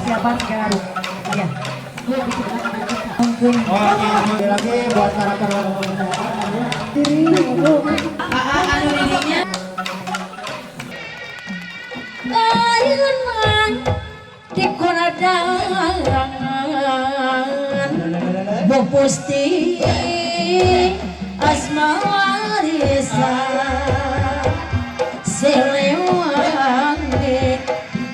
Persiapan garuk. Ya. Mungkin. Oh, lagi lagi buat karakter. Diri. Anu dirinya. Kayunan di koradangan Bupusti Asma Warisa Siliwangi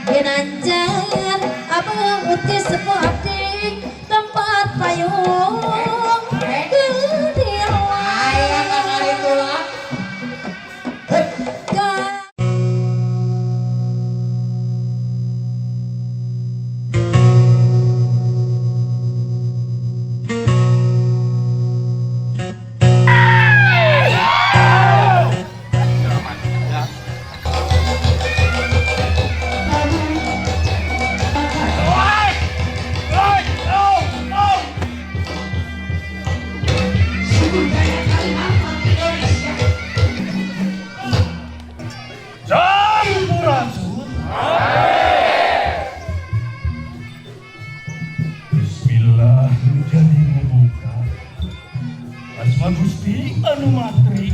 Ginanjan Abang uti sepuh abdi tempat payung Gede. Aya kakak itu lah. Sampurasun. Bismillah menjadi membuka. Asma Gusti anu matri.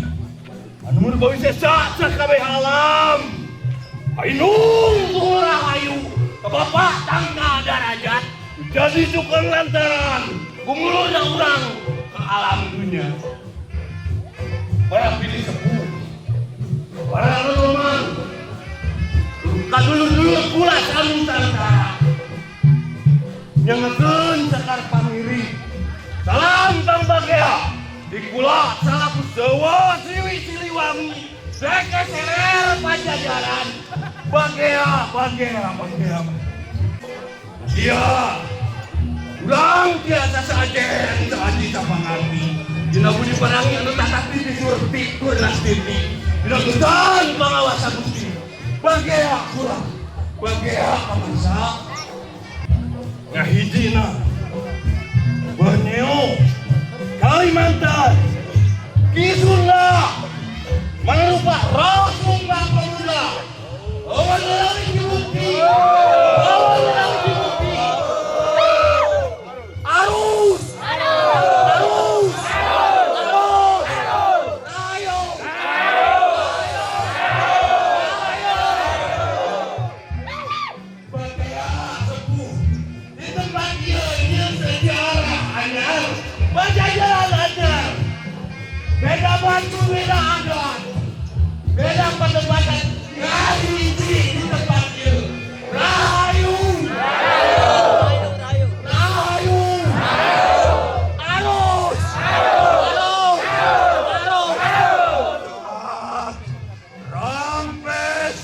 Anu mun sesa sakabeh alam. Ainung rahayu. Bapak tangga darajat. Jadi syukur lantaran gumulurna urang ke alam dunia. Para pilih sepuh. Para roman. Kadulur-dulur kula sanusantara. Nyangekeun cakar pamiri. Salam Bang Bagea. Di kula salaku Jawa Siwi Siliwangi. Deke seler Pajajaran. Bagea, Bagea, Bagea. Iya. Urang tiasa sajen saaji sapangarti. Dina budi parangi anu tatap di surti tur titi. Dina gesan pangawasa Gusti. Bagea kula. Bagea pamangsa. Ngahijina. Borneo, Kalimantan, Kisunda, Mangrupa, Rasulullah Pemuda. Awan lagi bukti. Awan lagi bukti. Arus. Arus. Arus. Ayo. Bagea sepuh. Di tempat ieu ieu sejarah anyar. Pajajaran anyar. Beda batu, beda adat. Beda perdebatan. Ngahiji di tempat ieu. Rahayu. Rahayu. Arus. Arus. Arus. Ah, Rampes.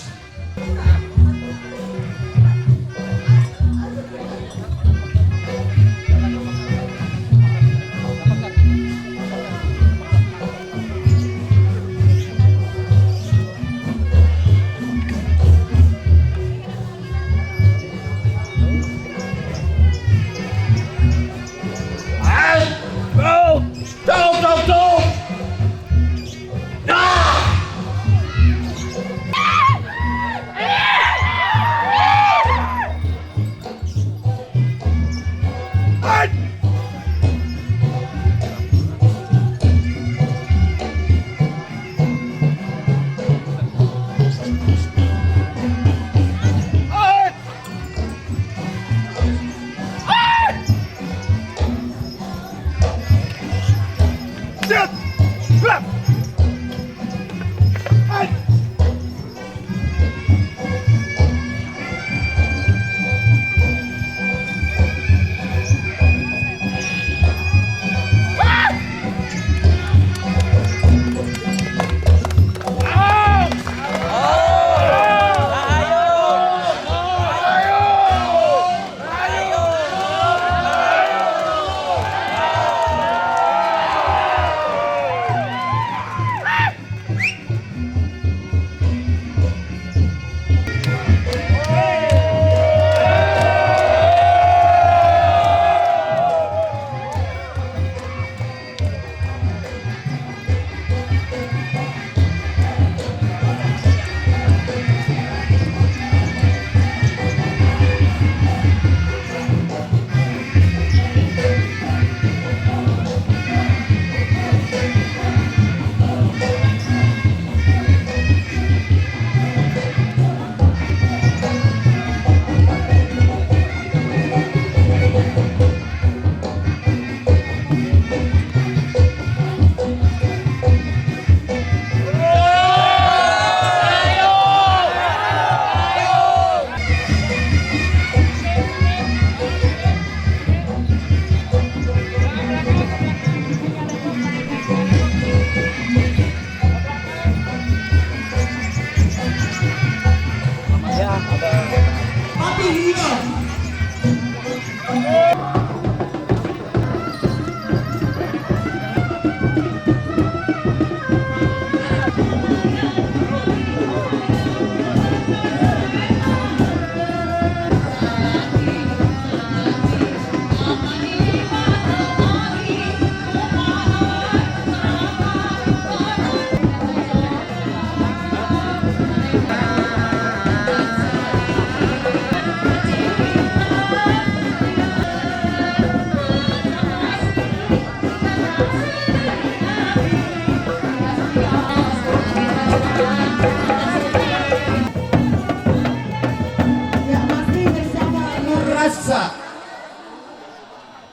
rasa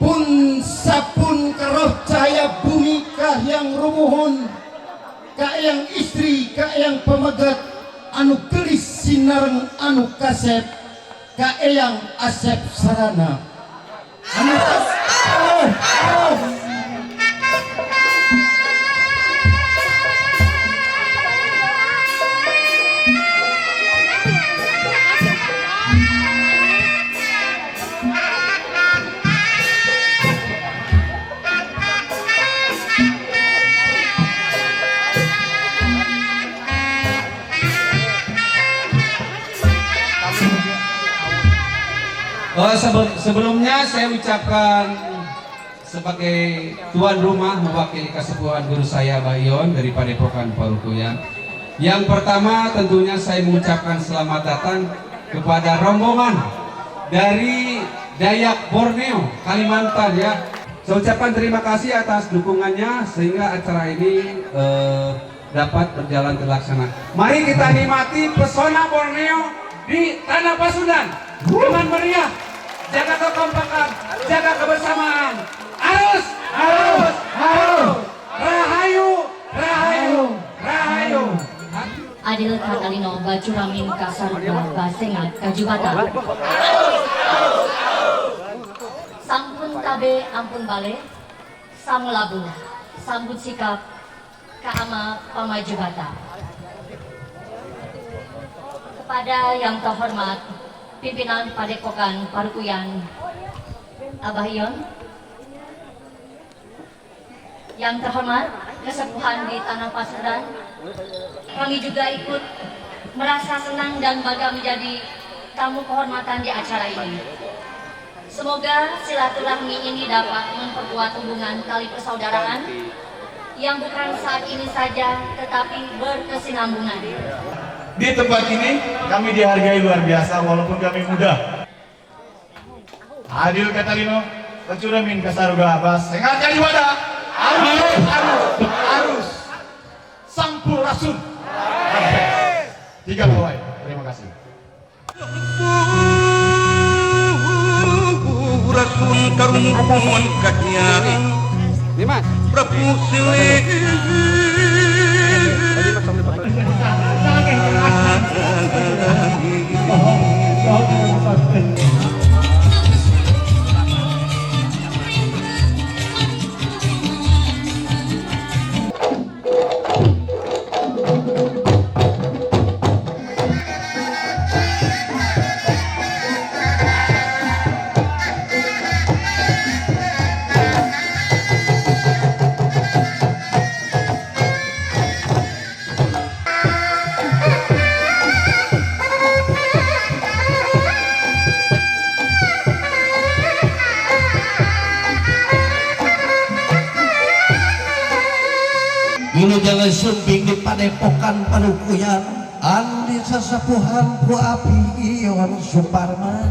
pun sapun karoh cahaya bumi kahiyang rumuhun ka eyang istri, ka eyang pameget anu geulis sinareng anu kasep, ka eyang Asep Sarana anu kas oh, oh. Oh, sebelumnya saya ucapkan sebagai tuan rumah mewakili kesepuhan guru saya Bayon dari Padepokan Parupuyan. Yang pertama tentunya saya mengucapkan selamat datang kepada rombongan dari Dayak Borneo, Kalimantan ya. Saya ucapkan terima kasih atas dukungannya sehingga acara ini dapat berjalan terlaksana. Mari kita nikmati pesona Borneo di Tanah Pasundan dengan meriah. Jaga kekompakan, jaga kebersamaan. Arus, arus, arus. Rahayu, rahayu, rahayu. Adil Katalino Bacuramin Kasarga Basengat Kajubata. Sampun tabe ampun bale, samulabu, sambut sikap, kaama pamajubata. Kepada yang terhormat pimpinan Padepokan Parupuyan Abah Ion, yang terhormat kesepuhan di Tanah Pasundan, kami juga ikut merasa senang dan bangga menjadi tamu kehormatan di acara ini. Semoga silaturahmi ini dapat memperkuat hubungan tali persaudaraan yang bukan saat ini saja tetapi berkesinambungan. Di tempat ini kami dihargai luar biasa walaupun kami muda. Adil Katalino, Bacuramin Kasaruga Abbas, Sengat Kaliwada, arus, arus, arus, Sampurasun. Tiga bawai, terima kasih. Wilujeng sumping di Padepokan Parupuyan andi sesepuhan ku Abi Ion Suparman.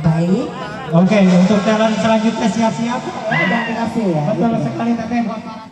Baik. Oke, untuk talent selanjutnya siap-siap. Udah dikasih ya. Betul sekali, Teteh, buat para